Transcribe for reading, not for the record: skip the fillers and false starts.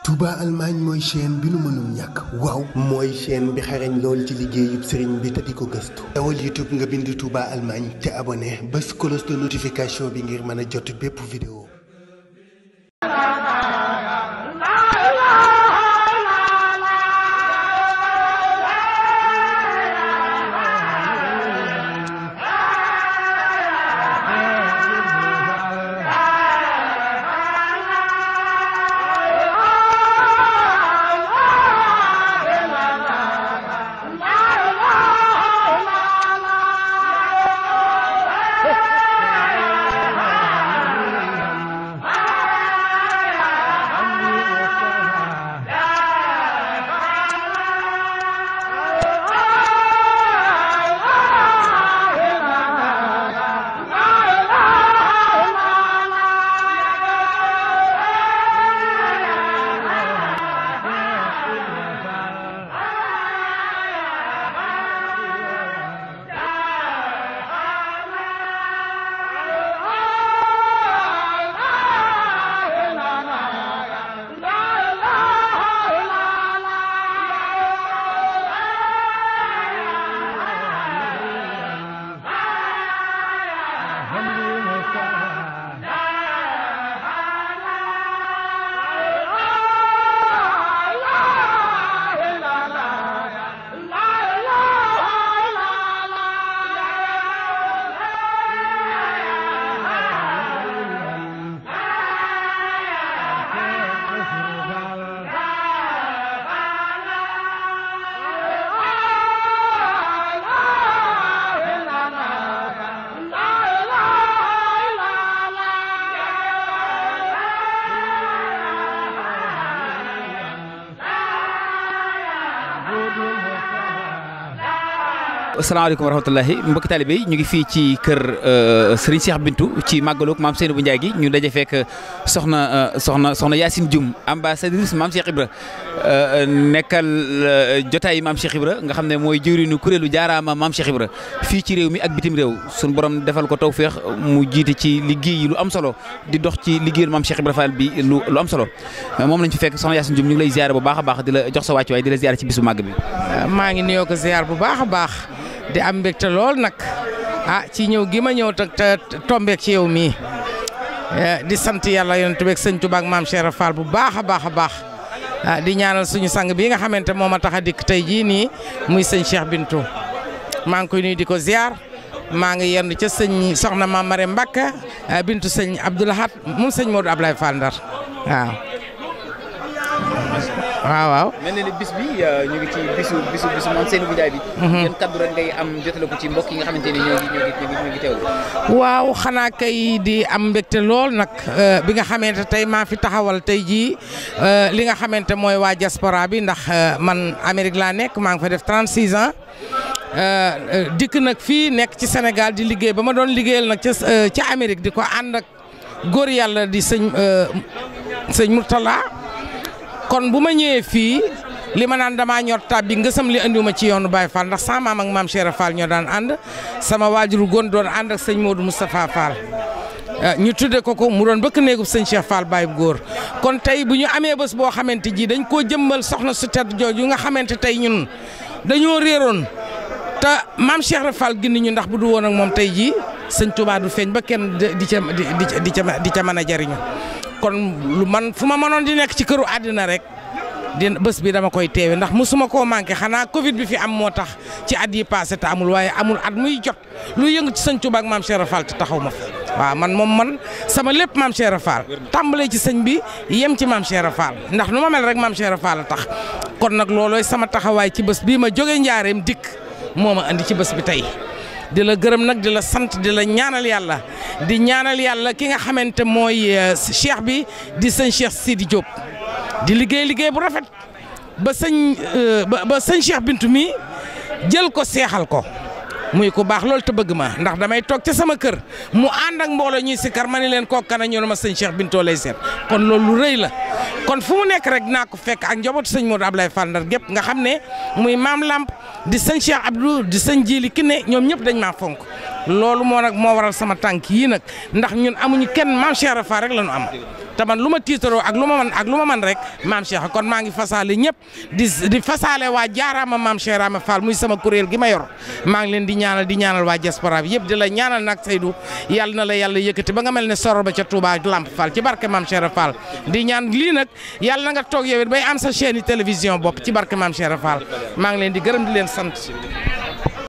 Touba Allemagne mooy chaîne bi nu mënul ñàkk waaw mooy chaîne bi xarañ lool ci liggéeyub sëriñ bi te di ko gëstu dawal YouTube nga bind Touba Allemagne te abonné bés cloche de notification bi ngir mën a jot bépp vidéo. asalaamaaleykum wa rahmatullahi mbokki taalibe yi ñu ngi fii ci kër Serigne Cheikh Bintou ci màggaloog maam Seynabou Ndiaye gi ñu daje fekk soxna Yacine Dioum ambassadrice maam Cheikh Ibra nekkal jotaay maam Cheikh Ibra nga xam ne mooy jëwriñu kuréelu jaaraama maam Cheikh Ibra fii ci réew mi ak bitim réew suñu borom defal ko tawféex mu jiite ci liggéey yi lu am solo di dox ci liggéeyal maam Cheikh Ibra Fall bi lu am solo moom lañ fi fekk soxna Yacine Dioum ñu ngi lay ziare bu baax a baax di la jox sa wàccuwaay di la ziare ci bisu màgg bi. maa ngi nuyoo ko ziar bu baax a baax. di am mbégte lool nag ci ñëw gi ma ñëw te tombeek ci yow mii di sant yàlla yonent bi ak sëñ Tuubaa ak maam Cheikh Fall bu baax a baax a baax di ñaanal suñu sang bi nga xamante moo ma tax a dikk tey jii nii muy sëñ Cheikh Bintou maa ngi koy nuyu di ko ziar maa ngi yendu ca sëñ soxna maam Marème Mbacke Bintou sëñ Abdoulahat moom sëñ Modou Ablaye Fall Ndar waaw. mel na ni bis bi ñu ngi ci bisu maam Seynabou Ndiaye bi. yan kaddu rek ngay am jotale ko ci mbokk yi nga xamante ne ñoo ngi teewlu. waaw xanaa kay di am mbégte lool nag bi nga xamante tey maa fi taxawal tey jii li nga xamante mooy waa diaspora bi ndax man Amérique laa nekk maa ngi fa def 36 ans. dikk nag fii nekk ci Sénégal di liggéey ba ma doon liggéeyal nag ca Amérique di ko ànd ak góor yàlla di sëñ Mourtala. kon bu ma ñëwee fii li ma naan damaa ñor tab bi ngësam li andiwuma ci yoonu Baye Fall ndax sama maam ak maam Cheikh Fall ñoo daan ànd sama waajuru góor doon ànd ak sëñ Modou Moustapha Fall ñu tudde ko mu doon bëkk néegub sëñ Cheikh Fall Baye góor kon tey bu ñu amee bés boo xamante ji dañ koo jëmmal soxna su tedd jooju nga xamante tey ñun dañoo réeroon te maam Cheikh Fall gindi ñu ndax bu du woon ak moom tey jii sëñ Touba du feeñ ba kenn di ca mën a jariñu kon lu man fu ma mënoon di nekk ci këru àddina rek di bés bi dama koy teewe ndax musuma koo manqué xanaa Covid bi fi am moo tax ci at yi passé te amul waaye amul at muy jot lu yëngu ci sëñ Touba ak maam Cheikh Fall te taxaw ma fa waaw man sama lépp maam Cheikh Fall tàmbalee ci sëñ bi yem ci maam Cheikh Fall ndax nu ma mel rek maam Cheikh Fall a tax kon nag loolooy sama taxawaay ci bés bii ma jóge njaareem dikk moo ma andi ci bés bi tey. di la gërëm nag di la sant di la ñaanal yàlla di ñaanal yàlla ki nga xamante mooy cheikh bi di sëñ Cheikh Sidi Diop di liggéey bu rafet ba sëñ Cheikh Bintou mi jël ko seexal ko muy ku baax loolu te bëgg ma ndax damay toog ca sama kër mu ànd ak mbooloo ñuy sikkar ma ni leen kooku kana ñu ne ma sëñ Cheikh Bintou lay seet kon loolu lu rëy la kon fu mu nekk rek naa ko fekk ak njabootu sëñ Modou Ablaye Fall Ndar gépp nga xam ne muy maam Lamp di sëñ Cheikh Abdou di sëñ Jili Kiné ñoom ñëpp dañ maa fonk loolu moo waral sama tànk yii nag ndax ñun amuñu kenn maam Cheikh Rafa rek la ñu am te man lu ma tiitaroo ak lu ma man rek maam Cheikh kon maa ngi fasaale ñëpp di fasaale waa jaaraama maam Cheikh Rama Fall muy sama kuréel gi ma yor maa ngi leen di ñaanal waa diaspora bi yëpp di la ñaanal nag Seydou yàlla na la yàlla yëkkati ba nga mel ne soro ba ca Touba Lamp Fall ci barke maam Cheikh Fall di ñaan lii nag yàlla na nga toog yow it bay am sa chaîne télévision bopp ci barke maam Cheikh Fall maa ngi leen di gërëm di leen sant